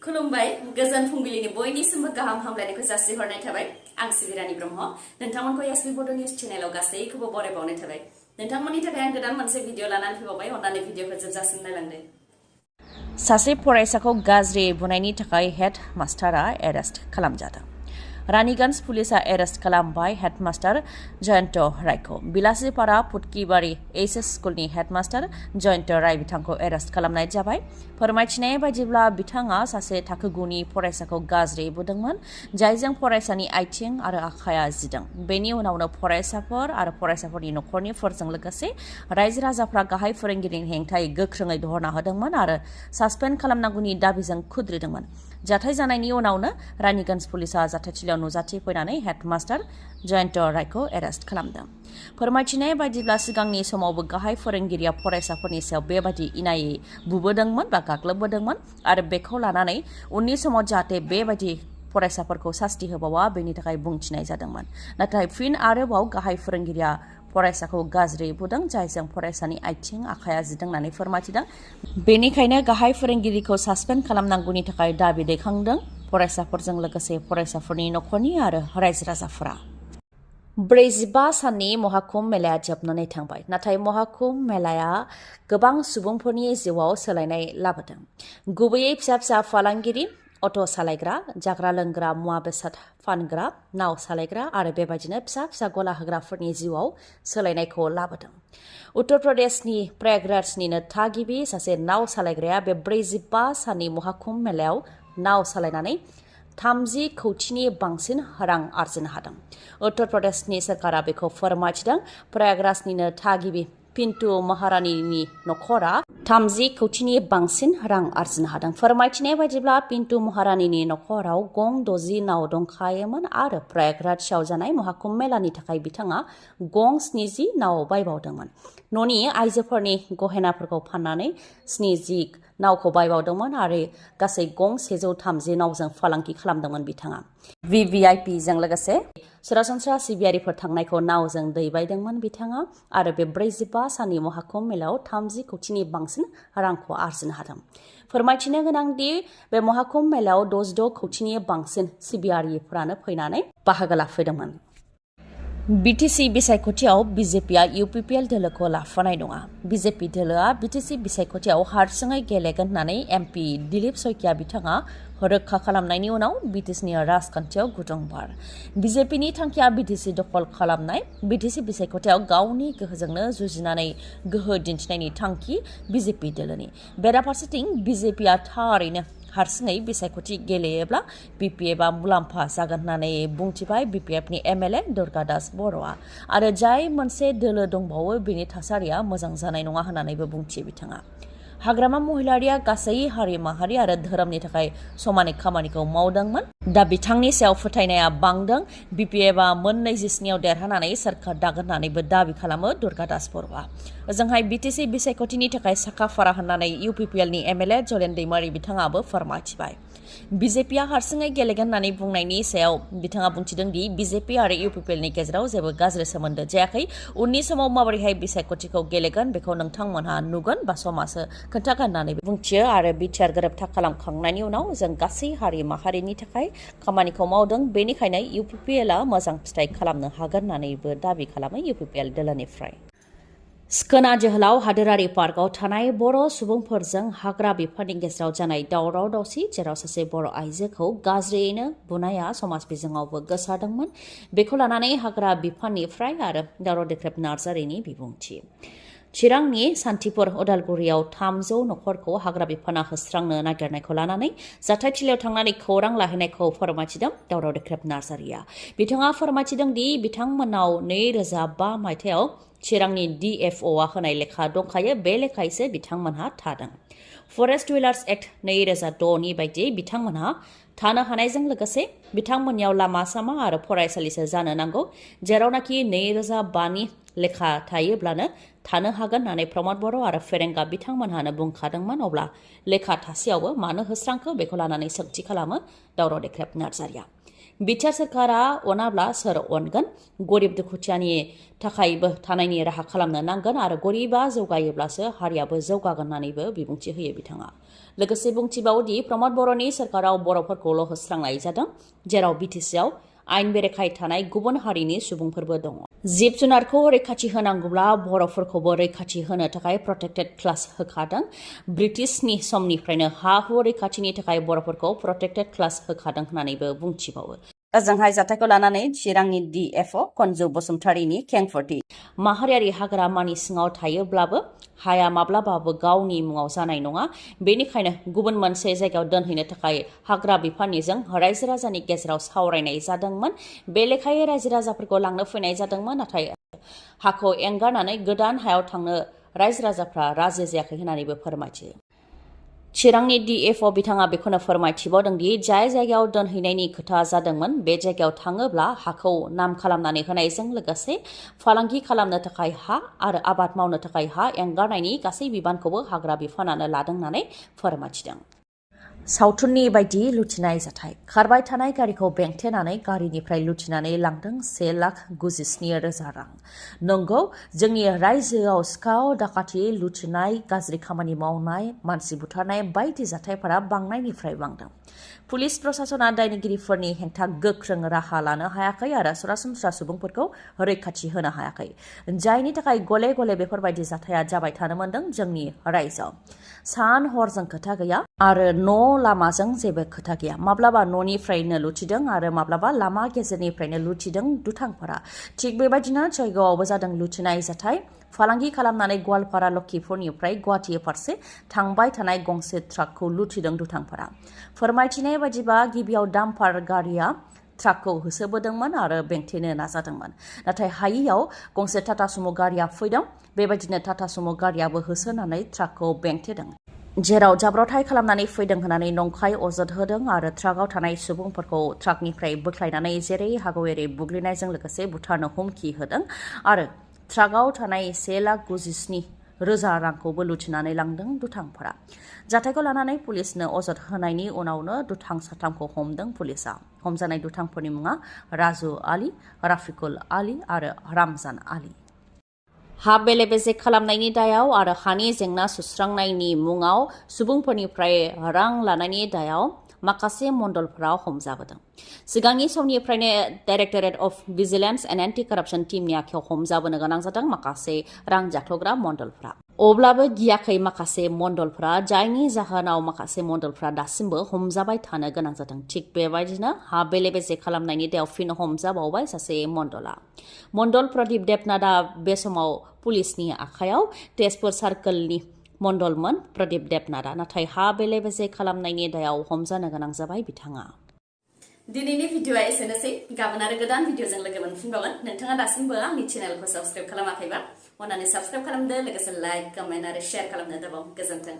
खुलुमबाय गोजोन फुंबिलिनि बयनिसिमबो गाहाम हामलायनायखौ जासिहरनाय थाबाय आं सिबि रानी ब्रह्म नोंथांमोनखौ एसबी बड' निउज चेनेलाव गासैखौबो बरायबावनाय थाबाय नोंथांमोननि थाखाय आं गोदान मोनसे भिडिअ लानानै फैबावबाय अन्नानै भिडिअखौ जोबजासिम नायलांदो सासे फरायसाखौ गाज्रि बुनायनि थाखाय हेड मास्टारा एरेस्ट खालामजादों रानीगंज पुलिसा एरेस्ट खालामबाय हेडमास्टार जयंत रायखौ बिलासीपारा पुटकिबारी एचएस स्कुलनि हेडमास्टार जयंत राय बिथांखौ एरेस्ट खालामनाय जाबाय फोरमायथिनाय बायदिब्ला बिथाङा सासे थाखो 9 नि फरायसाखौ गाज्रि बुदोंमोन जायजों फरायसानि आथिं आरो आखाया जिदों बेनि उनावनो फरायसाफोर आरो फरायसाफोरनि नखरनिफोरजों लोगोसे रायजो राजाफ्रा गाहाय फोरोंगिरिनि हेंथायै गोख्रोङै धरना होदोंमोन आरो सासपेन्ड खालामनांगौनि दाबिजों खुद्रिदोंमोन जाथाय जानायनि उनावनो रानीगंज पुलिसा जाथायथिलियाव नुजाथिफैनानै हेडमास्टार जयंत रायखौ एरेस्ट खालामदों फोरमायथिनाय बायदिब्ला सिगांनि समावबो गाहाय फोरोंगिरिया फरायसाफोरनि सायाव बेबादि इनायै बुबोदोंमोन बा गाग्लोबबोदोंमोन आरो बेखौ लानानै उननि समाव जाहाथे बेबादि फरायसाफोरखौ सास्ति होबावा बेनि थाखाय बुंथिनाय जादोंमोन नाथाय फिन आरोबाव गाहाय फोरोंगिरिया फरायसाखौ गाज्रि बुदों जायजों फरायसानि आथिं आखाया जिदों होननानै फोरमायथिदों बेनिखायनो गाहाय फोरोंगिरिखौ सासपेन्ड खालामनांगौनि थाखाय दाबि दैखांदों फरायसाफोरजों लोगोसे फरायसाफोरनि नखरनि आरो रायजो राजाफोरा 45 साननि महाकुम्भ मेलाया जोबनानै थांबाय नाथाय महाकुम्भ मेलाया गोबां सुबुंफोरनि जिउआव सोलायनाय लाबोदों गुबैयै फिसा फालांगिरि अट' सालायग्रा जाग्रा लोंग्रा मुवा बेसाद फानग्रा नाव सालायग्रा आरो बेबायदिनो फिसा गला होग्राफोरनि जिउआव सोलायनायखौ लाबोदों उत्तर प्रदेशनि प्रयागराजनिनो थागिबि सासे नाव सालायग्राया बे 45 साननि महाकुम्भ मेलायाव नाव सालायनानै 30 कौटिनि बांसिन रां आरजिनो हादों उत्तर प्रदेशनि सरकारा बेखौ फोरमायथिदों प्रयागराजनिनो थागिबि पिन्टु महारानीनि नखरा 30 कौटिनि बांसिन रां आरजिनो हादों फोरमायथिनाय बायदिब्ला पिन्टु महारानीनि नखराव गं 60 नाव दंखायोमोन आरो प्रयागराजआव जानाय महाकुम्भ मेलानि थाखाय बिथाङा गं 70 नाव बायबावदोंमोन न'नि आइजोफोरनि गहेनाफोरखौ फाननानै 70 नावखौ बायबावदोंमोन आरो गासै गं 130 नावजों फालांगि खालामदोंमोन बिथाङा VVIP जों लोगोसे सरासनस्रा सिबियारिफोर थांनायखौ नावजों दैबायदोंमोन बिथाङा आरो बे 45 साननि महाकुम्भ मेलायाव 30 कौटिनि बांसिन रांखौ आरजिनो हादों फोरमायथिनो गोनांदि बे महाकुम्भ मेलायाव 66 कौटिनि बांसिन सिबियारिफोरानो फैनानै बाहागो लाफैदोंमोन BTC बिसायख'थियाव बिजेपिआ UPPL दोलोखौ लाफानाय नङा बिजेपि दोलोआ BTC बिसायख'थियाव हारसिङै गेलेगोन होननानै MP दिलीप सयकिया बिथाङा रोखा खालामनायनि उनाव BTCनि राजखान्थियाव गुदुं बार बिजेपिनि थांखिया BTC दखल खालामनाय BTC बिसायख'थियाव गावनि गोहोजोंनो जुजिनानै गोहो दिन्थिनायनि थांखि बिजेपि दोलोनि बेराफारसेथिं बिजेपिआ थारैनो हारसिङै बिसायख'थि गेलेयोब्ला BPFआ मुलाम्फा जागोन होननानै बुंथिबाय BPFनि MLA दुर्गादास बर'आ आरो जाय मोनसे दोलो दंबावो बेनि थासारिया मोजां जानाय नङा होननानैबो बुंथियो बिथाङा हाग्रामा महिलारिया गासै हारि माहारि आरो धोरोमनि थाखाय समानै खामानिखौ मावदोंमोन दा बिथांनि सायाव फोथायनाया बांदों BPFआ मोन 27 देरहानानै सोरखार दागोन होननानैबो दाबि खालामो दुर्गादास बर'आ ओजोंहाय BTC बिसायख'थिनि थाखाय साखाफारा होननानै UPPLनि MLA जलेन दैमारि बिथाङाबो फोरमायथिबाय बिजेपिआ हारसिङै गेलेगोन होननानै बुंनायनि सायाव बिथाङा बुंथिदों दि बिजेपि आरो UPPLनि गेजेराव जेबो गाज्रि सोमोन्दो जायाखै उननि समाव माबोरैहाय बिसायख'थिखौ गेलेगोन बेखौ नोंथांमोनहा नुगोन बा समाजो खोन्थागोन होननानै बुंथियो आरो बिटिआर गोरोबथा खालामखांनायनि उनाव जों गासै हारि माहारिनि थाखाय खामानिखौ मावदों बेनिखायनो UPPLआ मोजां फिथाइ खालामनो हागोन होननानैबो दाबि खालामो UPPL दोलोनिफ्राय स्कोना जोहोलाव हादोरारि पार्कआव थानाय बर' सुबुंफोरजों हाग्रा बिफाननि गेजेराव जानाय दावराव दावसि जेराव सासे बर' आइजोखौ गाज्रियैनो बुनाया समाज बिजोङावबो गोसारदोंमोन बेखौ लानानै हाग्रा बिफाननिफ्राय आरो दावराव देख्रेब नार्जारिनि बिबुंथि चिरांनि सान्थिपुर उदालगुरियाव 300 नखरखौ हाग्रा बिफाना होस्रांनो नागिरनायखौ लानानै जाथायथिलियाव थांनानै खौरां लाहैनायखौ फोरमायथिदों दावराव देख्रेब नार्जारिया बिथाङा फोरमायथिदों दि बिथांमोननाव 2005 मायथाइयाव चिरांनि DFOआ होनाय लेखा दंखायो बे लेखायैसो बिथांमोनहा थादों फरेस्ट डुवेलार्स एक्ट 2006 नि बायदियै बिथांमोनहा थानो हानायजों लोगोसे बिथांमोननियाव लामा सामा आरो फरायसालिसो जानो नांगौ जेरावनाखि 2005 नि लेखा थायोब्लानो थानो हागोन होननानै प्रमद बर' आरो फेरेंगा बिथांमोनहानो बुंखादोंमोन अब्ला लेखा थासेयावबो मानो होस्रांखो बेखौ लानानै सोंथि खालामो दावराव देख्रेब नार्जारिया बिटिआर सरकारा अनाब्ला सोर अनगोन गरिब दुखुथियानि थाखायबो थानायनि राहा खालामनो नांगोन आरो गरिबा जौगायोब्लासो हारियाबो जौगागोन होननानैबो बिबुंथि होयो बिथाङा लोगोसे बुंथिबावदि प्रमद बर'नि सरकाराव बर'फोरखौल' होस्रांनाय जादों जेराव बिटिसिआव आइन बेरेखायै थानाय गुबुन हारिनि सुबुंफोरबो दङ। जिब जुनारखौ रैखाथि होनांगौब्ला बर'फोरखौबो रैखाथि होनो थाखाय प्रटेक्टेड क्लास होखादों। ब्रिटिशनि समनिफ्रायनो हा हु रैखाथिनि थाखाय बर'फोरखौ प्रटेक्टेड क्लास होखादों होननानैबो बुंथिबावो। ओजोंहाय जाथायखौ लानानै चिरांनि DFO कन्जु बसुमतारीनि खेंफोरथि माहारियारि हाग्रामानि सिङाव थायोब्लाबो हाया माब्लाबाबो गावनि मुङाव जानाय नङा। बेनिखायनो गुबुन मोनसे जायगायाव दोनहैनो थाखाय हाग्रा बिफाननिजों रायजो राजानि गेजेराव सावरायनाय जादोंमोन। बे लेखायै रायजो राजाफोरखौ लांनो फैनाय जादोंमोन, नाथाय हाखौ एंगारनानै गोदान हायाव थांनो रायजो राजाफ्रा राजि जायाखै होननानैबो फोरमायथियो। चिरांनि DFO बिथाङा बेखौनो फोरमायथिबावदोंदि जाय जायगायाव दोनहैनायनि खोथा जादोंमोन बे जायगायाव थाङोब्ला हाखौ नाम खालामनानै होनायजों लोगोसे फालांगि खालामनो थाखाय हा आरो आबाद मावनो थाखाय हा एंगारनायनि गासै बिबानखौबो हाग्रा बिफानानो लादों होननानै फोरमायथिदों। सावथुननि बायदि लुथिनाय जाथाय खारबाय थानाय गारिखौ बेंथेनानै गारिनिफ्राय लुथिनानै लांदों 1,97,000 रां। नंगौ, जोंनि रायजोआव सिखाव दाखाथि लुथिनाय गाज्रि खामानि मावनाय मानसि बुथारनाय बायदि जाथायफोरा बांनायनिफ्राय बांदों। पुलिस प्रशासना दायनिगिरिफोरनि हेंथा गोख्रों राहा लानो हायाखै आरो सरासनस्रा सुबुंफोरखौ रैखाथि होनो हायाखै, जायनि थाखाय गले गले बेफोरबायदि जाथाया जाबाय थानो मोनदों जोंनि रायजोआव। सान हरजों खोथा गैया आरो न' लामाजों जेबो खोथा गैया। माब्लाबा न'निफ्रायनो लुथिदों आरो माब्लाबा लामा गेजेरनिफ्रायनो लुथिदों दुथांफोरा। थिग बेबायदिनो जयगावआवबो जादों लुथिनाय जाथाय। फालांगि खालामनानै गवालपारा लखिपुरनिफ्राय गुवाहाटी फारसे थांबाय थानाय गंसे ट्राकखौ लुथिदों दुथांफोरा। फोरमायथिनाय बायदिबा गिबियाव डाम्पार गारिया ट्राकखौ होसोबोदोंमोन आरो बेंथेनो नाजादोंमोन, नाथाय हायियाव गंसे टाटा सुमो गारिया फैदों। बेबायदिनो टाटा सुमो गारियाबो होसोनानै ट्राकखौ बेंथेदों, जेराव जाब्रबथाय खालामनानै फैदों होननानै नंखाय अजद होदों आरो ट्राकआव थानाय सुबुंफोरखौ ट्राकनिफ्राय बोख्लायनानै जेरै हागौ एरै बुग्लिनायजों लोगोसे बुथारनो हुमखि होदों आरो ट्राकआव थानाय 1,97,000 रांखौबो लुथिनानै लांदों दुथांफोरा। जाथायखौ लानानै पुलिसनो अजद होनायनि उनावनो दुथां साथामखौ हमदों पुलिसआ। हमजानाय दुथांफोरनि मुङा राजु आली, राफिकुल आली आरो रामजान आली। हा बेले बेजे खालामनायनि दायाव आरो हानि जेंना सुस्रांनायनि मुङाव सुबुंफोरनिफ्राय रां लानायनि दायाव माखासे मण्डलफोरा हमजाबोदों। सिगांनि समनिफ्रायनो directorate of vigilance and anti corruption टीमनि आखायाव हमजाबोनो गोनां जादों माखासे रां जाख्ल'ग्रा मण्डलफोरा। अब्लाबो गियाखै माखासे मण्डलफोरा, जायनि जाहोनाव माखासे मण्डलफोरा दासिमबो हमजाबाय थानो गोनां जादों। थिग बेबायदिनो हा बेले बेजे खालामनायनि दायाव फिन हमजाबावबाय सासे मण्डला। मण्डल प्रदीप देबनाथआ बे समाव पुलिसनि आखायाव। तेजपुर सार्कोलनि मण्डलमोन प्रदीप देबनाथआ, नाथाय हा बेले बेजे खालामनायनि दायाव हमजानो गोनां जाबाय बिथाङा। दिनैनि भिडिअआ एसेनोसै। गाबोन आरो गोदान भिडिअजों लोगो मोनफिनबावगोन। नोंथाङा दासिमबो आंनि चेनेलखौ साबस्क्राइब खालामाखैबा अन्नानै साबस्क्राइब खालामदो, लोगोसे लाइक, कमेन्ट आरो शेयार खालामनो दाबाव। गोजोन्थों।